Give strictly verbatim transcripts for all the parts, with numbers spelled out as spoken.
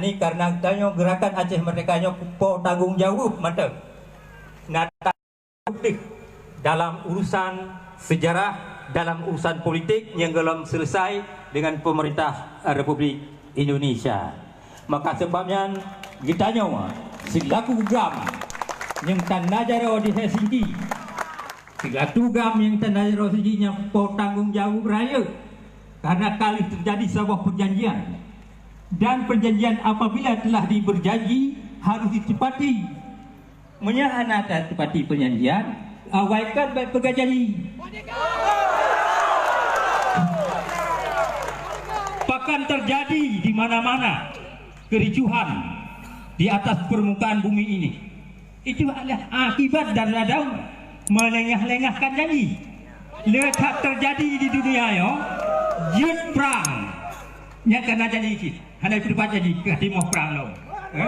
Karena tanyoe Gerakan Aceh Merdeka nyoe po tanggong jaweueb mantong. Nata dalam urusan sejarah, dalam urusan politik nyang golom selesai dengan pemerintah Republik Indonesia. Maka sebab nyan, geutanyoe selaku GAM nyang tanda jaroe di Helsinki, selaku GAM nyang tanda jaroe di Helsinki nyan po tanggong jaweueb rayeuk, karena ka lheueh terjadi saboh perjanjian. Dan perjanjian apabila telah diberjanji harus ditepati. Meunyoe hana tatepati perjanjian, awaikan baik peugah janji. Bahkan terjadi di mana-mana kericuhan di atas permukaan bumi ini. Itu adalah akibat daripada melengah-lengahkan janji. Le that terjadi di dunia nyoe, jeuet prang. Nyan kana janji cit. Hana ipeuteupat janji, ka timoh prang lom. Eh?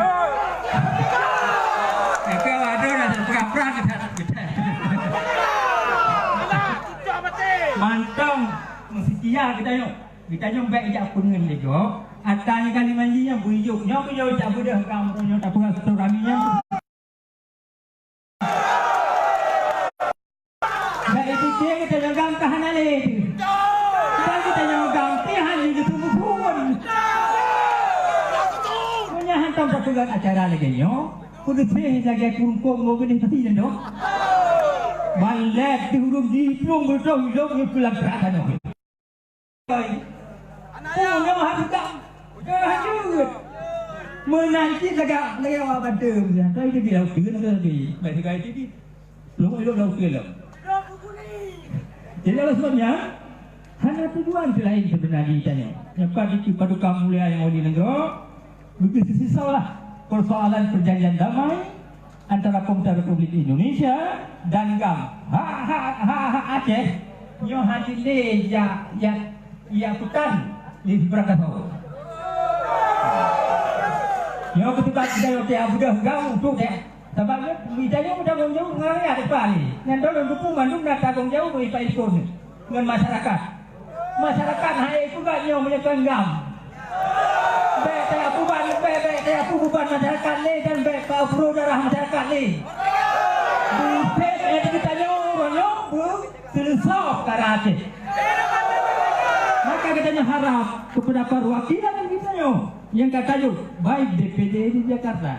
Eh, keu awak droe dah prang-prang kita. Mantong meusetia geutanyoe. Geutanyoe bèk jak peungeut lé gob. Ata nyang ka lima jih nyan beujok. Nyoe keu nyoe jak beudôh kamoe nyoe tapeugah silaturahmi nyan. Bak ipike geutanyoe GAM ka hana lé teuh. Dan geutanyoe GAM pih hana geuseumeubeuet. Meunyoe hantom tapeugah acara lagèe nyoe, peudeuséh lagèe kureueng kong ngon geunéh pasi nyan doh. Ban lhèe teuh ureueng jiplueng beutôi lom nyoe keu lam peurat tanoh. Peue nyang harus ka? Jangan hanjeuet. Meunan cit lagak, lagak awak bantu. Tapi dia bilang, "Dia nak lagi." Baik, tiga itu di. Belum elok dah usia lom. Jadi, oleh sebab nyan, hana tujuan laén sebenarnya ditanya. Nyapa di Paduka Mulia Yang Wali Nanggroe, begitu sisau lah persoalan perjanjian damai, antara Pemerintah Republik Indonesia dan GAM. Hak, hak, hak, hak Aceh nyoe hana lé jak, jak, jak peugah lé sibarang gasoe. Nyoe keuteuka kita nyoe teuh beudôh GAM untuk teuh. Sabab nyoe kita nyoe tanggong jaweueb ngon rakyat depan ni. Nyan tolong dukung mandum na tanggong jaweueb bagi Pak Ilkun ngon masyarakat. Masyarakat hai peugah nyoe meunyoe kon GAM. Bèk teuabuban, bèk, bèk teuabuban masyarakat lé dan bèk teuaburoe darah masyarakat lé. Buset, eh, geutanyoe uroe nyoe beuseuleusoe peukara Aceh. Maka geutanyoe harap keupada perwakilan geutanyoe nyang ka tajok, baik D P D di Jakarta,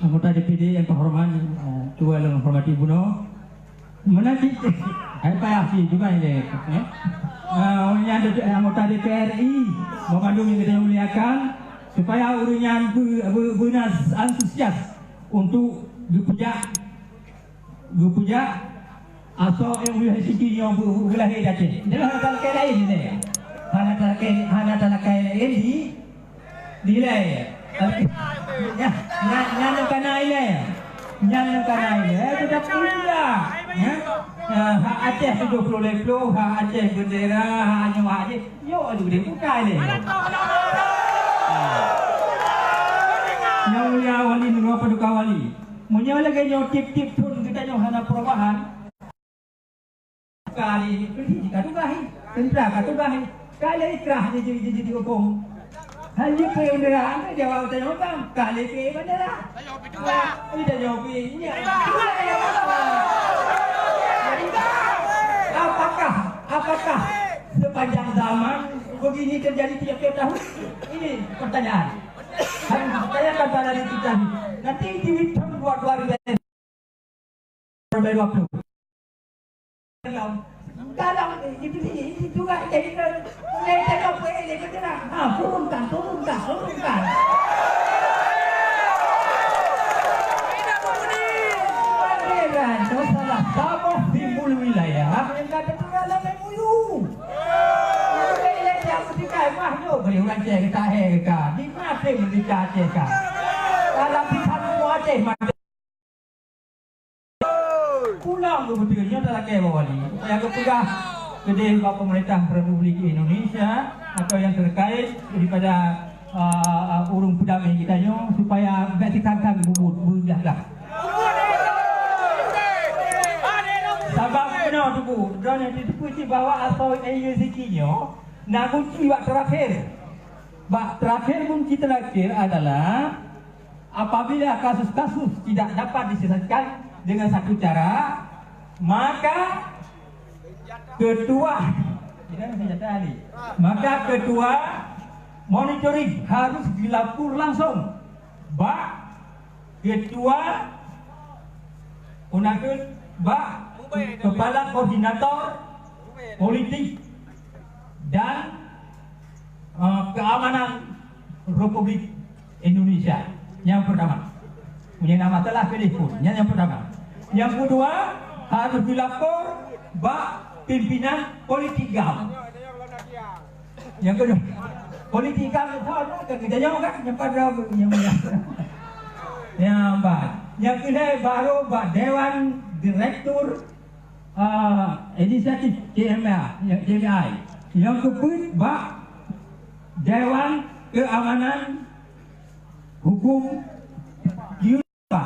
anggota D P D yang terhormat, eh, Tuan yang hormati bunoe. Meunan cit, hai payah cit juga ini, eh. Ah, yang ada anggota D P R RI, Bapak Dum yang kita muliakan, supaya ureueng nyan be-, be-, beuna antusias untuk geupeujak, geupeujak asoe nyang ulèe siki nyoe beu-, beu-, beulahé di Aceh. Dia hana talakèe laén ni. Hana talakèe, hana talakèe laén di Nilai. Nyan, nyan, nyan kana ilèe. Nyan kana ilèe, kita pun tidak. Ya? Ya, hak Aceh tujuh puluh lima puluh, hak Aceh bendera, hak nyoe hak Aceh. Yo, aduh, dia bukan ilèe. Yang mulia wali nurul paduka wali. Meunyoe lagèe nyoe tiep-tiep thon kita nyoe hana perubahan. Ka lé, ka tugaih, tentara ka tugaih, ka lé ikrah di, di, di, di, di hukôm. Hanya peuet bendera, angkat jawab tanya orang, ka lé peuet bendera. Ini tanya peuet, ini. Apakah, apakah sepanjang zaman begini terjadi tiap-tiap tahun? Ini pertanyaan. Harus ditanyakan pada diri kita. Nanti di tahun dua ribu dua puluh. Sampai dua puluh. Dalam, dalam, eh, itu, itu juga jadi ke-, mulai tengok, eh, dia kata, "Ha, turunkan, turunkan, turunkan." Panderan tu salah saboh simbol wilayah yang kata tu dalam M O U. Jadi, yang dia mesti kaimah tu, boleh orang cek kita, eh, ka. Di mana merdeka Aceh ka? Dalam kita semua Aceh, Pulang geubeutôi nyoe talakèe bak wali, supaya geupeugah keudeh bak pemerintah Republik Indonesia atau yang terkait daripada, ah, ureueng peudamé geutanyoe supaya bèk sikang-kang bubut, beugah-gah. Sabab keunoe teungku, droeneuh tateupeue cit bahwa asoe N Y C K nyoe na kunci bak terakhir. Bak terakhir, kunci terakhir adalah apabila kasus-kasus tidak dapat diselesaikan dengan satu cara, maka ketua, maka ketua monitoring harus dilapor langsung bak ketua, unakeun bak kepala koordinator politik dan, eh, keamanan Republik Indonesia. Yang pertama, punya nama telah pilih pun. Yang, yang pertama. Yang kedua, harus dilapor bak pimpinan politik GAM. Yang kedua, politik GAM itu kan kita jawab kan, yang pada yang mulia. Yang empat. Yang kedua baru bak Dewan Direktur, ah, Inisiatif C M A, yang C M I. Yang keempat bak Dewan Keamanan Hukum Eropa.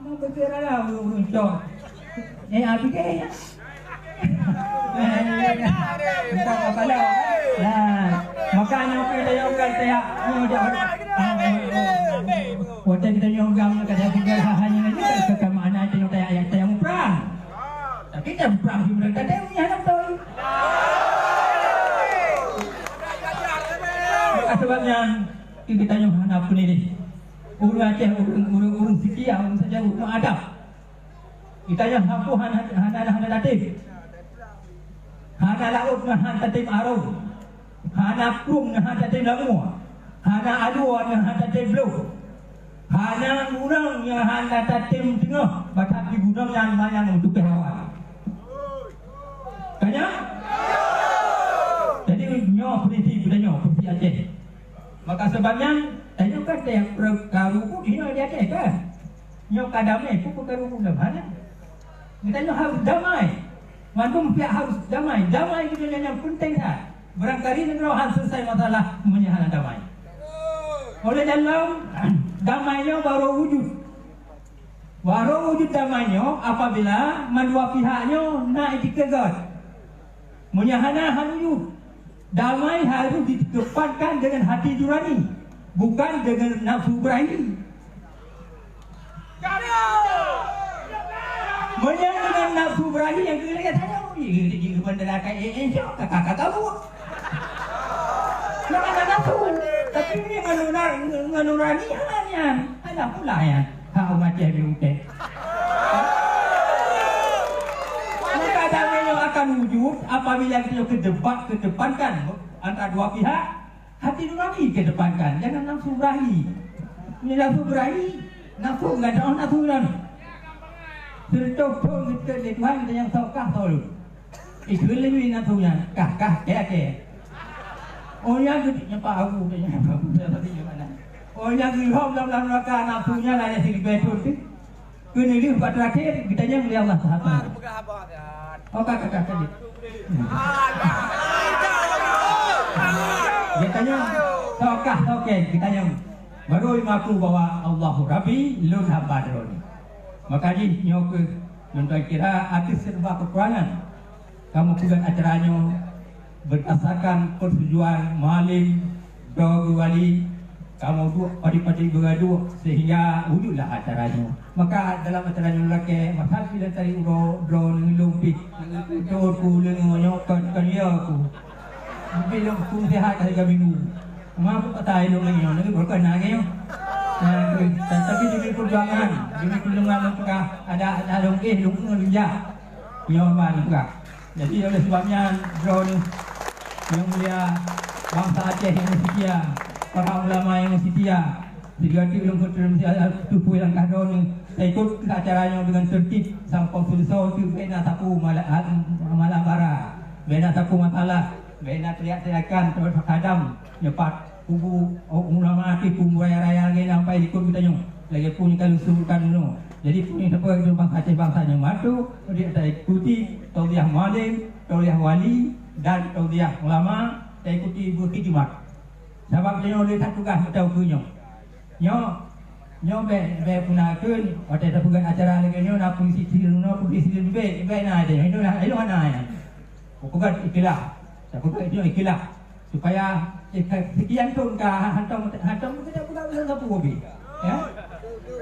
Mau bergerak lah ureueng-ureueng cok. Eh, habis deh. Bukan apa lah. Nah, makanya kita yang bukan saya. Watèe geutanyoe GAM ka tinggai hana nyan, ka, ka, ka makna tanyoe tajak, tajak muprang. Tapi tajak muprang di meureuka teuh nyan hana beutôi. Maka sebab nyan, geutanyoe hana peuneulheueh. Ureueng Aceh, ureueng, ureueng, ureueng seutia, ureueng saja, ureueng adab. Geutanyoe sapeue hana, hana, hana tatem. Hana laôt nyan hana tatem arong. Hana krueng nyan hana tatem langue. Hana alue nyan hana tatem bloh. Hana gunong nyan hana tatem teungoh. Bah that di gunong nyan manyang tupeh awan. Ka nyan? Jadi nyoe prinsip geutanyoe, prinsip Aceh. Maka sebab nyan, tanyoe kan teuh nyang peureuka rubuet nyoe di Aceh kan? Nyoe ka damai, peue peureuka rubuet lam hana? Geutanyoe harôh damai. Mandum pihak harôh damai. Damai geutanyoe nyang peunteng that. Barangkali nanggroe han selesai masalah meunyoe hana damai. Oleh dalam damai nyoe baru wujud. Baru wujud damai nyoe apabila mandua pihak nyoe na itikeuh gét. Meunyoe hana, han wujud. Damai harôh dikedepankan dengan hati nurani, bukan dengan nafsu birahi. Meunyoe dengan nafsu birahi nyang keu lagèe tanyoe, iya, di bandara ka, eh, eh, syok, ka, ka, ka, ka buet. Nyan hana nafsu, tapi meunyoe ngon nura-, ngon nurani, hana nyan. Hana pula nyan. Hak umat Aceh di Aceh. Maka damai nyoe akan wujud apabila kita kedepan-, kedepankan antara dua pihak, hati nurani kedepankan, jangan nafsu birahi. Meunyoe nafsu birahi, nafsu gadôh nafsu nyan. Seureutôh thôn geuteuk lé Tuhan, kita nyang sokah tolong. Ikheun lé nyan nafsu nyan, kah, kah, kèe, kèe. Oh, nyan geutik nyan Pak Abu, nyan Pak Abu, nyan tadi nyan mana? Oh, nyan geulhom lam, lam neuraka nafsu nyan, ada siribèe thôn tu. Keuneulheueh bak terakhir, geutanyong lé Allah Taala. Oh, ka, ka, ka, ka, ka. Geutanyong, soe kah, soe kèe, geutanyong. Baru mengaku bahwa Allahu Rabbi, lôn hamba droeneuh. Maka jih nyoe keuh lôn tuan kira ateueh seuba keukurangan. Kamoe peugöt acara nyoe berdasarkan persetujuan Mualem, Droe Guru Wali, kamoe duek padum-padum beuraduek sehingga wujudlah acara nyoe. Maka dalam acara nyoe lakèe, masa pih lôn tarék uroe, droeneuh lôn pih, beutôi ku lôn nyoe kon, kon ya ku. Tapi lôn pun sihat hari Minggu. Ma peue kata lôn nyoe, lôn bukan na nyoe. Nah, tapi demi perjuangan, demi perjuangan lôn peugah, ada, ada lôn eh, lôn nyoe lôn jak. Nyoe ma lôn peugah. Jadi, oleh sebab nyan, droeneuh nyang mulia, bansa Aceh nyang seutia, para ulama nyang seutia, sigoe teuk lôn kuteurimong tutoe langkah droeneuh, taikot keu acara nyoe deungon tertib sampoe seuleusoe teuk, bèk na sapeue mala-, ha-, malam bara, bèk na sapeue masalah, bèk na teriak-teriakan, terhadap nyoe pat. Kubu, oh, ulama pih kubu raya-raya lagèe nyan pai likot geutanyoe. Lagèe peue nyang ka lôn sebutkan bunoe. Jadi, peue nyang sapeue keu bansa Aceh, bansa nyang mantong, dia taikuti tauliah mualem, tauliah wali, dan tauliah ulama, taikuti beukhidmat. Sabab tanyoe le that tugaih meutanyoe keu nyoe. Nyoe, nyoe bèk, bèk puna kheun, watèe tapeugöt acara lagèe nyoe, na polisi sireunoe, polisi sireunoe, bèk, bèk na, bèk na, bèk na. Tapeugöt ikhlas. Tapeugöt nyoe ikhlas. Supaya, eh, sekian thon ka hantom, hantom kita buka bulan sapu hobi. Ya?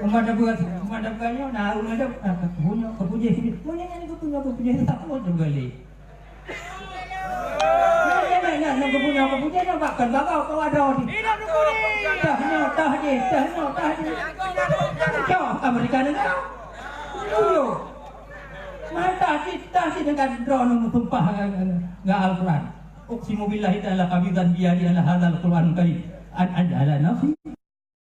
Umat dah buat, umat dah buka nyoe, nah, umat dah, ah, punya, kepuji, kepuji. Punya yang kepuji, kepuji, tak pun juga leh. Nah, nah, nah, nah, kepuji, kepuji, nah, bahkan bagau kau ada di. Tah nyoe, tah di, tah nyoe, tah di. Cok, Amerika negara. Yo. Mantah kita sih dengan drone meusumpah, eh, eh, ngon Al-Quran. Uqsimu billahi ta'ala qabidan biyadi ala hadzal Qur'anil Karim. An aj'ala nafsi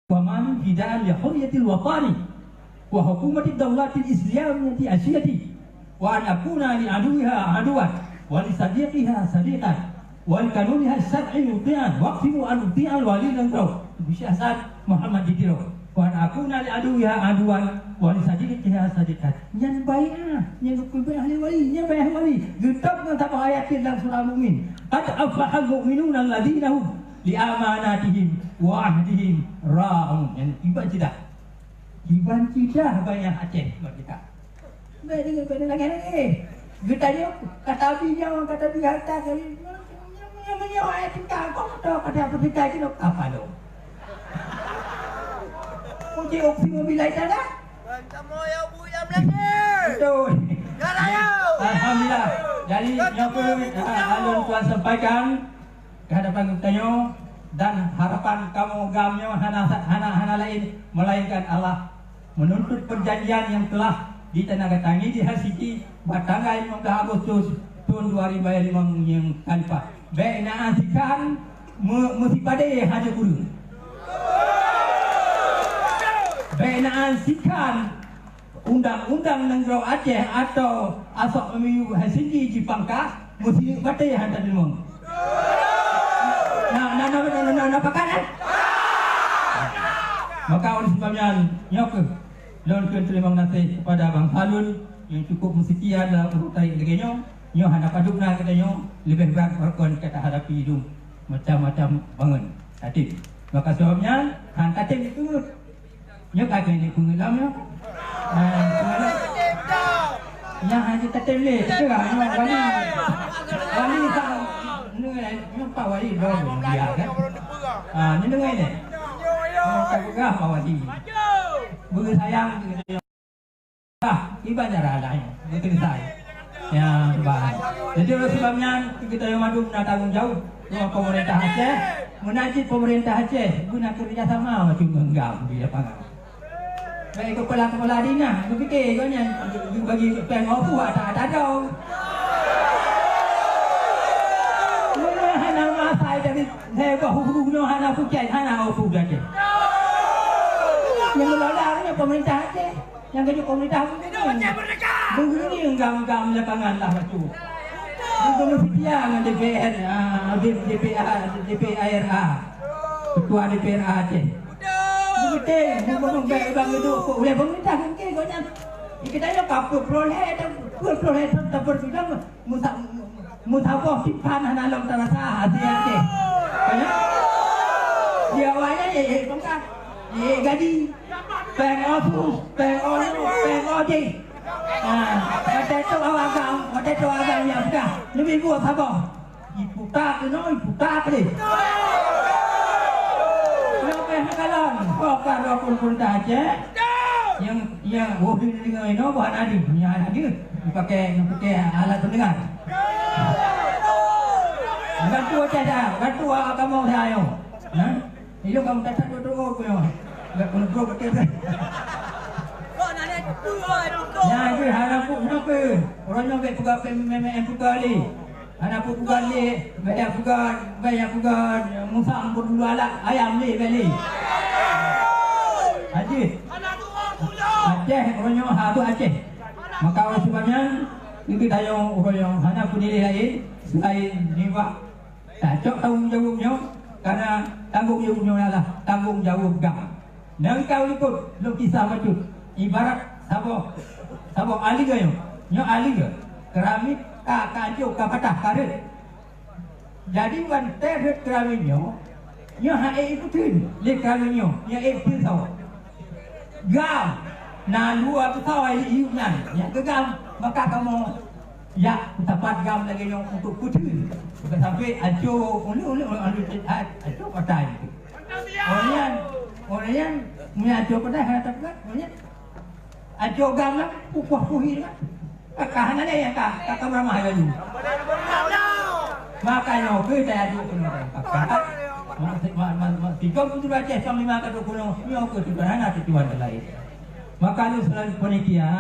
wa mali fidaan li hurriyatil watani wa hukumatid daulatil islamiyyati asyiyati wa an akuna li aduwiha aduwan wa li sadiqiha sadiqan. Wal kanuniha syar'i muti'an, waqfimu an uti'al wali dan kau. Syekh Hasan Muhammad di Tiro. Wan akuna li aduwiha aduwan, wa li sadiqiha sadiqan. Nyan bai'ah, nyan geupeubuet ahli wali, nyan bai'ah wali. Geutôb ngon saboh ayat dalam surah Mukmin. Qad aflahal mu'minuna alladzina hum li amanatihim wa ahdihim ra'un. Nyan iban ceudah. Iban ceudah bai'ah Aceh bak kita. Bèk deungon, bèk deungon lagèe-lagèe. Geutanyoe ka tabi nyoe, ka tabi hareuta, ka meunyoe, meunyoe ayat tingkah, kok beutôi ka tabi hareuta keunoe, apa lom? Puji uqsimu billahi ta'ala. Beutôi. Alhamdulillah. Jadi, nyoe pun, ah, ulôn tuan sampaikan. Keuhadapan geutanyoe, dan harapan kamoe GAM nyoe hana, hana, hana laén melainkan Allah menuntut perjanjian nyang telah ditandagatangani di Helsinki bak tanggai limong blaih Agustus thôn dua ribu limong nyang ka leupah. Bèk na sikhan me-, meusipadé hana ureueng. Bèk na sikhan undang-undang nanggroe Aceh atau asok M O U Helsinki jipangka, meusineuk batèe hana teurimong. Na, na, na, na, na, na, na pakat, eh? Maka oleh sebab nyan, nyoe keuh lôn kheun teurimong gaséh kepada bansa lôn nyang cukup meuseutia dalam ureueng tarék lagèe nyoe. Nyoe hana padub na geutanyoe, leubeh brat wakon ka tahadapi dum macam-macam bangon. Tatem. Maka sabab nyan, han tatem dikeue. Nyoe ka keuneuk peungeulom nyoe. Ah, peungeulom. Nyan hana tatem lé, teuka nyoe wali. Wali sa, nyoe, nyoe Pak Wali, dong dia kan. Ah, nyoe deungö nyoe. Nyoe ka peugah Pak Wali. Beusayang. Ah, iban cara laén. Beuteupeue sai. Ya, bah. Jadi, oleh sebab nyan, kita yang mandum na tanggung jawab. Ngon pemerintah Aceh, meunan cit pemerintah Aceh beuna kerjasama macam meunggam di lapangan. Baik kepala-kepala dinas, berpikir kau nyan bagi peng opu ata-ata dong. Meunan hana masai dari saya bahu hana pucat, hana opu dah. Yang mengelola pemerintah Aceh. Nyang geujok pemerintah beungieng gam-gam lapangan lah bacut. Beungieng seutia ngon D P R, ah, D P R, D P R A. Ketua D P R A Aceh. Beutôi, beutôi, bèk bang itu, kok ulèe pemerintah mungkin kok nyan. Kita nyoe ka peuet ploh lhèe, peuet ploh lhèe thôn tapeurjuang, musa-, Meusaboh tipan hana lom tarasa hase até. Banyak. Di awaknyan ye, ye pangkat, ye gaji, peng osus, peng ojek, peng ojek. Nah, watèe tu awak agam, watèe tu agam nyang peugah, leubeh buet saboh. Iputa keunoe, iputa keudeh. Leubeh meukalon, pokah rokon peurintah Aceh. Nyang, nyang, oh, di, di, di, no, bukan adi, nyang adi, dipakai, dipakai alat pendengar. Bantu Aceh dah, bantu kamoe dah, ayo. Nah, itu kamu tak satu tu, oh, punya. Enggak perlu betul dah. Nah, itu harap pun kenapa? Orang yang baik pegang, main, main, main, pegang ni. Hana peue peugah lé, baya peugah, baya peugah, musang beudulu alat ayam lé bali. Aji. Aceh, uroe nyoe ha beuh Aceh. Maka oleh sebab nyan, nyoe geutanyoe uroe nyoe hana peunilai laén selain nibak tacok tanggong jaweueb nyoe, karena tanggong jaweueb nyoe adalah tanggong jaweueb GAM. Nangka likot lôn kisah bacut, ibarat saboh, saboh aliga nyoe. Nyoe aliga, keramik ka, ka ancô, ka patah, ka rhët. Jadi, watèe rhët keramik nyoe, nyoe han ék ipeutheun lé keramik nyoe, nyoe ék ipeutheun saboh. GAM, na dua peusoe iyup nyan, nyang keu GAM, maka kamoe Jak peusapat GAM lagèe nyoe untuk peuteun. Bukan sampai ancô ulèe-ulèe, ulèe-ulèe, ancô patai. Orang nyan, orang nyan, meunyo ancô patai hana tapeugah, orang nyan. Ancô GAM lah, pukoh puhi lah. Kakah hana lé nyang ka, kakah beurama hai laju. Makanya, oke, saya aduk kena kakah. Mak, mak, mak, mak, tiga puluh tujuh Aceh, Islam lima ka dua puluh, nyoe ke tujuan hana tujuan lain. Maka lôn seulalu panitia,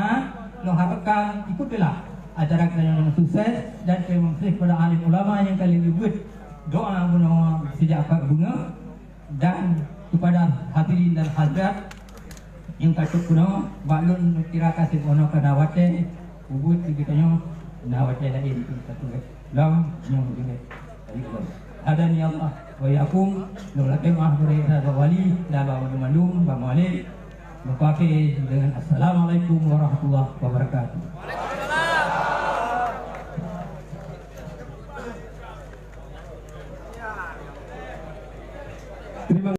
lôn harapkan ikutilah acara kita yang sukses dan terima kasih kepada alim ulama yang kalian nyebut doa bunoe sejak pagi bunga dan kepada hadirin dan hadirat yang ka trok bunoe, bak lôn kira kasih bunoe kana watèe, ubit di geutanyoe na watèe laén satu lom nyang ubit. Hadani Allah wa iyyakum, lôn lakèe meu'ah bak wali dan bak mandum, bak muallim. Meupaké dengan assalamualaikum warahmatullahi wabarakatuh. Terima